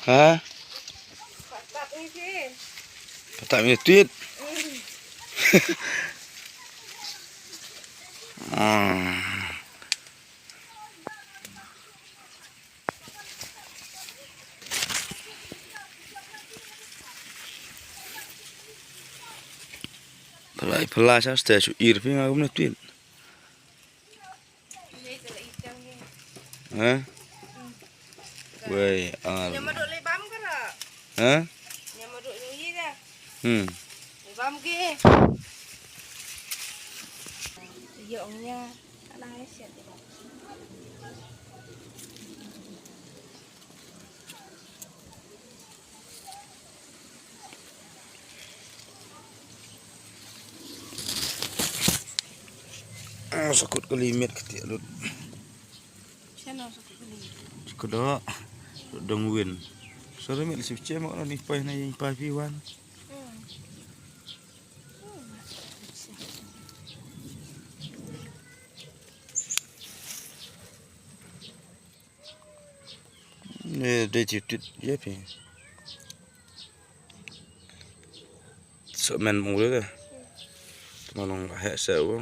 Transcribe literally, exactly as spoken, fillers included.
Ha? Patak ni tuit. Hmm. Pala, pala sa ste su ir phi nga kumne tuit. Ha? Wei, al. Nya maduk le bam ka ra. Ha? Nya maduk le yi da. Hmm. Le bam ke. Yo nya. Ala set. Ah, sakut kali miet ketiak lut. Siapa sakut kali? Sakut dah. Dong win. Sorry miet, sip cem orang ni pai na yang pai piwan. Hmm. Ni dei ti tit ye phi. So men mong le. Tuma long he se wo.